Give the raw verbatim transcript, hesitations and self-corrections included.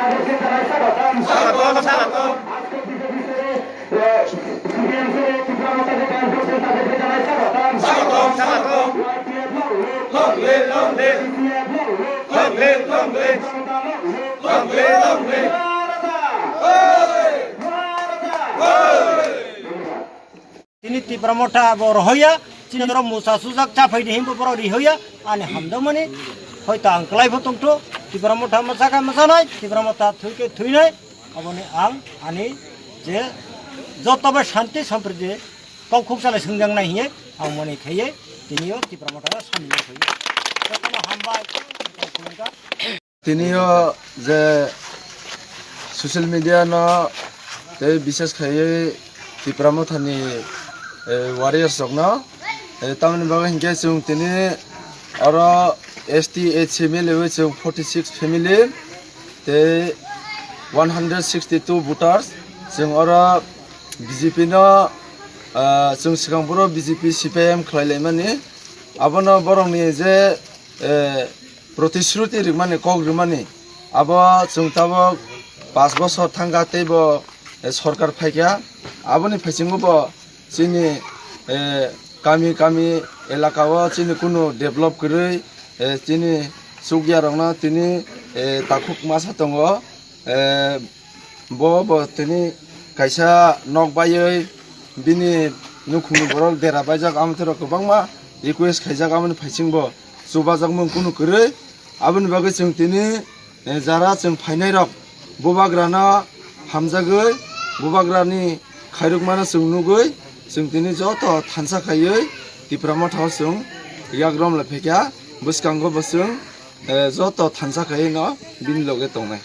স্বাগতম, স্বাগতম। স্বাগতম, স্বাগতম। Long live, long live. Long live, long live. Long live, long live. Tini Tipra Motha bo rohoya, chini oro musa sujak chaphai di himbo borok rihoya, ani hamdamani, hoito ang kwlai bo tongtho, Tipra Motha mwsakha mwsanai, Tipra Motha thwikhe thwinai, aboni ang ani je joto bai shanti sampriti kok khuk salai swngjak nai hiye, ang mani khaiye, tini o Tipra Motha samni khaiye. Jotono hambai, khulumkha. Tini o je social media no tei bises khaiwi Tipra Mothani, eh, warriors rokno, eh, tamoni bagwi hinkhe chwng tini oro S T H C miliwi chwng forty six family tei one hundred sixty two voters chwng oro B J P no, ah, chwng swkang phuru B J P C P I M khlai laimani abono borokni je, eh, protishruti rimani, kok rimani, abo chwng tabok panch bosor thangkha teibo, eh, sorkar phaikha. Aboni phaisingo bo chini, eh, kami kami elaka o chini kunu develop kwrwi, eh, chini chukya rokno tini, eh, takhuk masa tongo. Eh, bo, bo tini kaisa nok baiwi bini nukhungni borok dera baijak, amtwrok kwbangma request khaijak, amoni phaisingbo chubajakmung kunu kwrwi. Aboni bagwi chwng tini, eh, jara chwng phainairok bubagrano hamjagwi, bubagrani khairokmano chwng nugwi, chwng tini joto thansa khaiwi Tipra Mothao chwng yak romlai phaikha, bwskango bo chwng, eh, joto thansa khaiwi no bini loge tongnai.